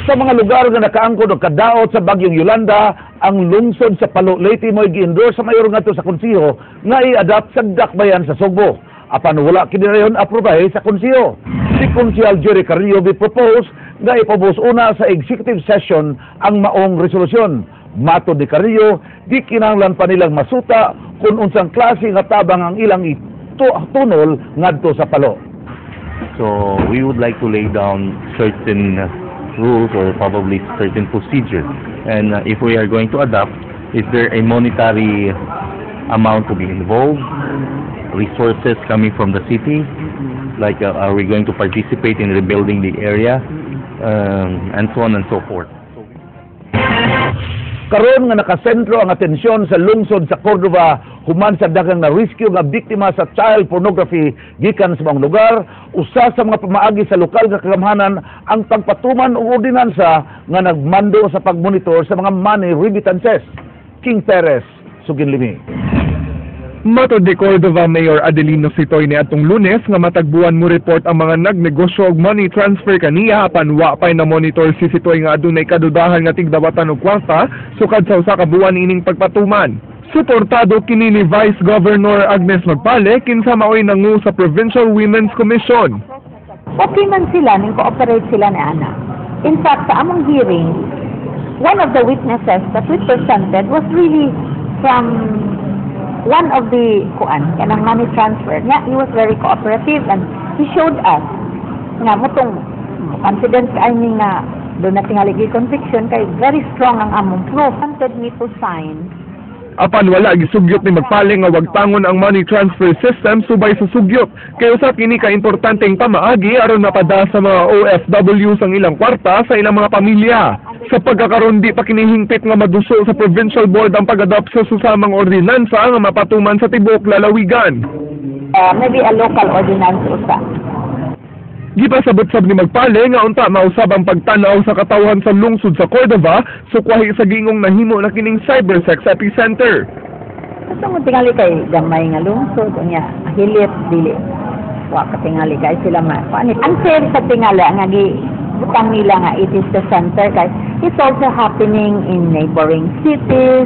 Sa mga lugar nga nakaangkon og kadaot sa bagyong Yolanda, ang lungsod sa Palo, Leyte mo'y gi-endorse sa mayor ngadto sa konseho nga i-adapt sa dakbayan sa Sugbo. Apan wala kini rayon aprobahe sa konseho. Si Konsehal Jerry Carrillo propose nga ipabus una sa executive session ang maong resolusyon. Matod ni Carrillo, di kinahanglan pa nilang masuta kung unsang klase nga tabang ang ilang itunol ngadto sa Palo. So we would like to lay down certain rules or probably certain procedure. And if we are going to adopt, is there a monetary amount to be involved? Resources coming from the city? Like, are we going to participate in rebuilding the area? And so on and so forth. Karon nga nakasentro ang atensyon sa lungsod sa Cordova human sa daghang na rescue nga biktima sa child pornography gikan sa mga lugar, usa sa mga pamaagi sa lokal nga kagamhanan ang pagpatuman og ordinansa nga nagmando sa pagmonitor sa mga money remittances. King Perez, Suginlimi. Matod ni Cordova Mayor Adelino Sitoy niadtong Lunes nga matagbuan mo report ang mga nagnegosyo og money transfer kaniya, apan wa pay na monitor si Sitoy nga adunay kadudahan nga tigdawatan og kwarta sukad sa usa ka buwan ining pagpatuman. Suportado kini ni Vice Governor Agnes Magpale, kinsa maoy nangu sa Provincial Women's Commission. Okay man sila, ning cooperate sila ni ana. In fact, sa among hearing, one of the witnesses that we presented was really from one of the kuan kanang money transfer. Nga he was very cooperative and he showed us nga mutong confidence kay ni nga duna tingali conviction kay very strong ang among proof. Wanted me to sign. Apan wala gisugyot ni Magpale nga wagtangon ang money transfer system subay sa sugyot. Kay usa kini ka importanteng pamaagi aron mapada sa mga OFWs ang ilang kwarta sa ilang mga pamilya. Sa pagkakaron, di pa kini hingpit nga maduso sa provincial board ang pag-adopt sa susamang ordinansa nga mapatuman sa tibuok lalawigan. Maybe a local ordinance usa. Gipasabot sab ni Magpale nga unta mausab ang pagtanaw sa katawhan sa lungsod sa Cordova sukwahi sa gingong nahimo na kining cybersex epicenter. Gusto mo tingali kay gamay nga lungsod, unya hilit dili. Wa ka tingali kay sila ma. Kuan unfair sa tingali nga gi butang nila nga it is the center kay it's also happening in neighboring cities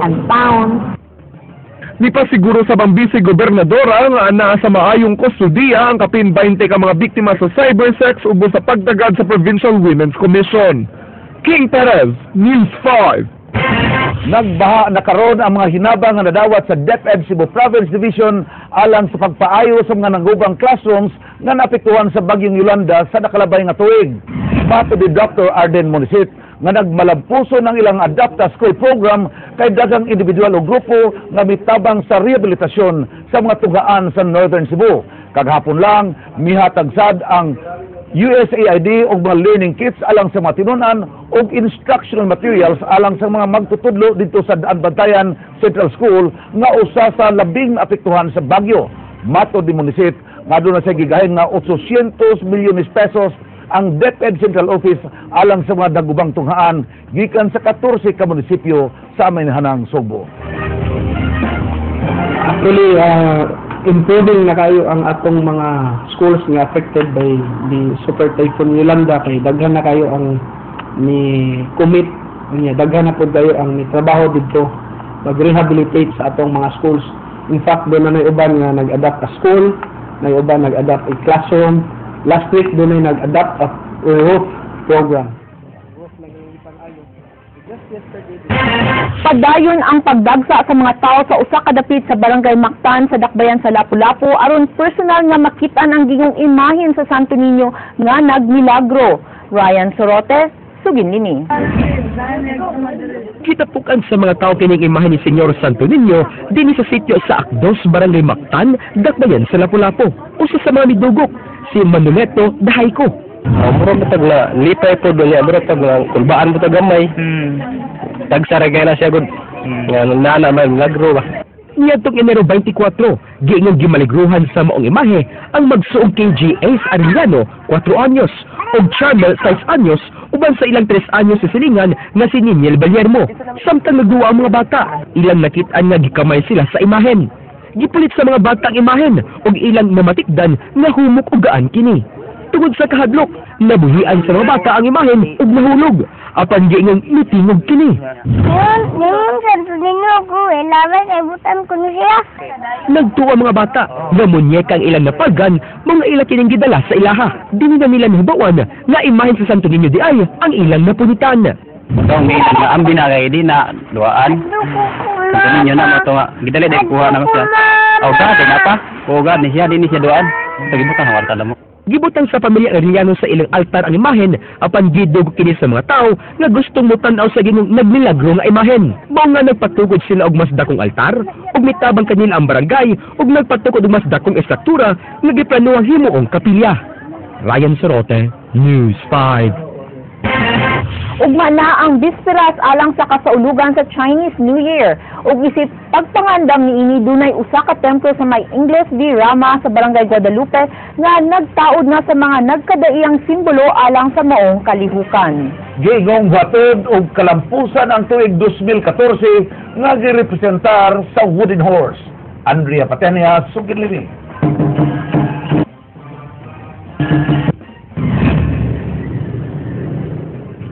and towns. Nipasiguro sab ang vice gobernadora nga anaa sa maayong kustodiya ang kapin 20 ka mga biktima sa cybersex ubos sa pagtagad sa Provincial Women's Commission. King Perez, News 5. Nagbaha na karon ang mga hinabang nga nadawat sa DepEd Cebu Province Division alang sa pagpaayo sa mga nangubang classrooms nga naapektuhan sa bagyong Yolanda sa nakalabay nga tuig. Matod ni Dr. Arden Monisit nga nagmalampuso ng ilang Adopt a School program kay daghang individual o grupo nga mitabang sa rehabilitasyon sa mga tunghaan sa Northern Cebu. Kagahapon lang, mihatag sad ang USAID og mga learning kits alang sa mga tinunan og instructional materials alang sa mga magtutudlo didto sa Daan Bantayan Central School nga usa sa labing naapektuhan sa bagyo. Matod ni Monisit nga aduna sa gigahin nga 800 milyones pesos ang DepEd Central Office alang sa mga dagubang tunghaan gikan sa 14 ka munisipyo sa amihanang Sugbo. Actually, improving na kayo ang atong mga schools nga affected by the Super Typhoon Yolanda kay daghan na kayo ang ni commit niya, daghan na pud kayo ang ni trabaho didto mag-rehabilitate sa atong mga schools. In fact, duna na uban nga nag-adapt a school, na uban nag-adapt a classroom. Last week duna nag-adapt a roof program. Padayon ang pagdagsa sa mga tao sa usa ka dapit sa Barangay Mactan sa Dakbayan sa Lapu-Lapu aron personal nga makit-an ang gingong imahen sa Santo Niño nga nagmilagro. Ryan Sorote, Suginlimi. Gitapukan sa mga tao kining imahen ni Señor Santo Niño dinhi sa sitio sa Akdos, Barangay Mactan, Dakbayan sa Lapu-Lapu. Usa sa mga midugok, si Manoleto Dahayko. Mura mo tag na lipay po doon niya, mura tag na kulbaan mo tag gamay. Tagsara kay na siya gud. Nga nana man milagro ba. Niadtong Enero 24, giingong gimaligruhan sa maong imahe ang magsuog kay G. Ace Arellano, 4 anyos, ug Charmel, 6 anyos, uban sa ilang 3 anyos sa silingan nga si Niniel Baliermo. Samtang nagduwa ang mga bata, ilang nakit-an nga gikamay sila sa imahen. Gipulit sa mga bata ang imahen ug ilang namatikdan nga humok og gaan kini. Tungod sa kahadlok, nabuhian sa mga bata ang imahen ug nahulog. Apan giingong mitingog kini. Yun, Santo Niño ko, labay kay butan ko na siya. Nagtuwa mga bata nga munyeka ang ilang napalgan, mga ila kining gidala sa ilaha. Dini na nila nahibawan nga imahen sa Santo Niño di ay ang ilang napunitan. Itong may nga ambi na kay di na duaan. Santo Niño na mo to nga gidali dai kuha na mo siya. Aw ga di na pa. Kuha ni siya di ni siya duaan. Sa gibutan warta na mo. Gibutang sa pamilya Arellano sa ilang altar ang imahen apan gidug kini sa mga tawo nga gustong motan-aw sa gingong nagmilagro nga imahen. Mao nga nagpatukod sila og mas dakong altar ug mitabang kanila ang barangay ug nagpatukod og mas dakong estruktura nga giplanuhang himuong kapilya. Ryan Sorote, News 5. Ugma na ang bisperas alang sa kasaulugan sa Chinese New Year. Ug isip pagpangandam niini, dunay usa ka templo sa may Ingles v. Rama sa Barangay Guadalupe nga nagtaod na sa mga nagkadaiyang simbolo alang sa maong kalihukan. Giingong buhaton og kalampusan ang tuig 2014 nga girepresentar sa wooden horse. Andrea Patenia, sugid limi.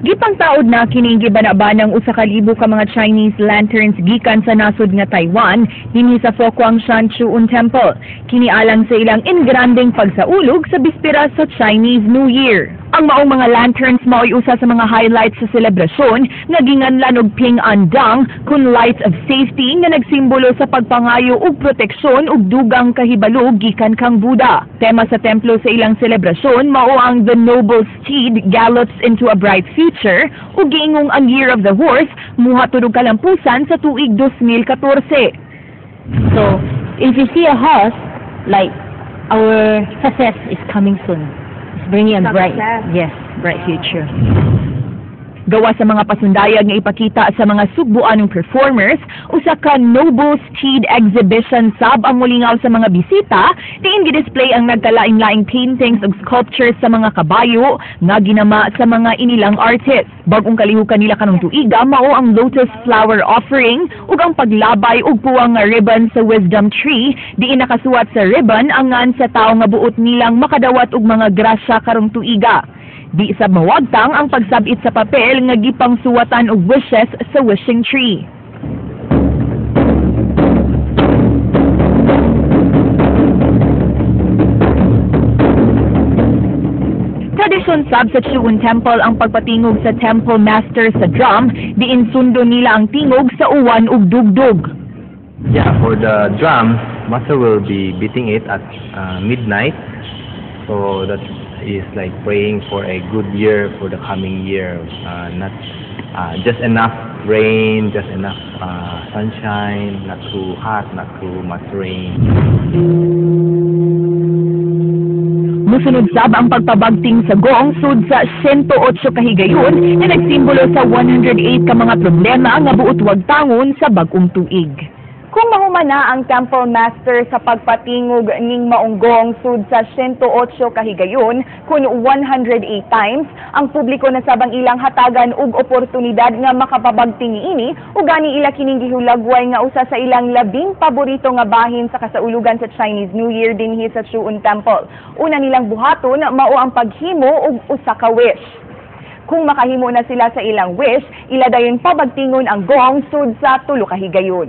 Gipangtaod na kining gibanabanang 1,000 ka mga Chinese lanterns gikan sa nasod nga Taiwan dinhi sa Foguang Shan Chuun Temple. Kini alang sa ilang engrandeng pagsaulog sa bispera sa Chinese New Year. Ang maong mga lanterns mao'y usa sa mga highlights sa selebrasyon nga ginganlan og Ping An Dang kun lights of safety nga nagsimbolo sa pagpangayo og proteksyon ug dugang kahibalo gikan kang Buddha. Tema sa templo sa ilang selebrasyon mao ang The Noble Steed Gallops into a Bright Future ug giingong ang Year of the Horse muhatod og kalampusan sa tuig 2014. So, if you see a horse, like our success is coming soon. It's bringing a bright, yes, bright future. Gawa sa mga pasundayag nga ipakita sa mga sugbuanong performers, usa ka noble steed exhibition sab ang mulingaw sa mga bisita, diin gidisplay ang nagkalaing-laing paintings ug sculptures sa mga kabayo nga ginama sa mga inilang artists. Bag-ong kalihukan nila kanong tuiga mao ang lotus flower offering ug ang paglabay og puwang nga ribbon sa wisdom tree, diin nakasuwat sa ribbon ang ngan sa tawo nga buot nilang makadawat og mga grasya karong tuiga. Di sa mawagtang ang pagsabit sa papel nga gipangsuwatan og wishes sa wishing tree. Tradisyon sab sa Chuun Temple ang pagpatingog sa Temple Master sa drum, diin sundo nila ang tingog sa uwan ug dugdug. Yeah, for the drum, master will be beating it at midnight. So that is like praying for a good year for the coming year. Not just enough rain, just enough sunshine, not too hot, not too much rain. Musunod sab ang pagpabagting sa gong sud sa 108 kahigayon na nagsimbolo sa 108 ka mga problema nga buot wagtangon sa bag-ong tuig. Kung mahuman na ang Temple Master sa pagpatingog ning maunggong sud sa 108 kahigayon kun 108 times, ang publiko na sabang ilang hatagan og oportunidad nga makapabagting niini ug gani ila kining gihulagway nga usa sa ilang labing paborito nga bahin sa kasaulugan sa Chinese New Year dinhi sa Chuun Temple. Una nilang buhaton mao ang paghimo og usa ka wish. Kung makahimo na sila sa ilang wish, ila dayon pabagtingon ang gong sud sa tulo ka higayon.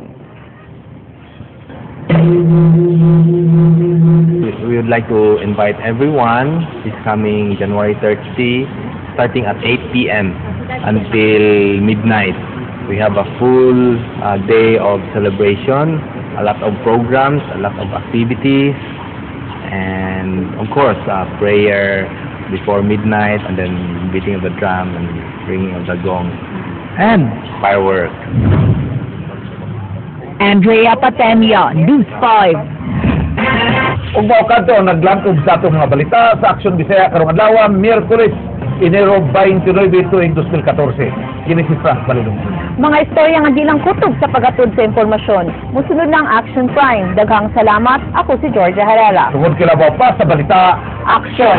We would like to invite everyone this coming January 30, starting at 8 p.m. until midnight. We have a full day of celebration, a lot of programs, a lot of activities, and of course, prayer before midnight, and then beating of the drum and ringing of the gong, and fireworks. Andrea Patemia, News 5. Ug mao kadto ang naglangkob sa atong mga balita sa Aksyon Bisaya karong adlaw, Miyerkules, Enero 29, tuig 2014. Kini si Frank Balilong. Mga istorya nga di lang kutob sa pagatod sa impormasyon. Musunod ng Action Prime. Daghang salamat. Ako si Georgia Herrera. Tungod kilabaw pa sa balita, Action!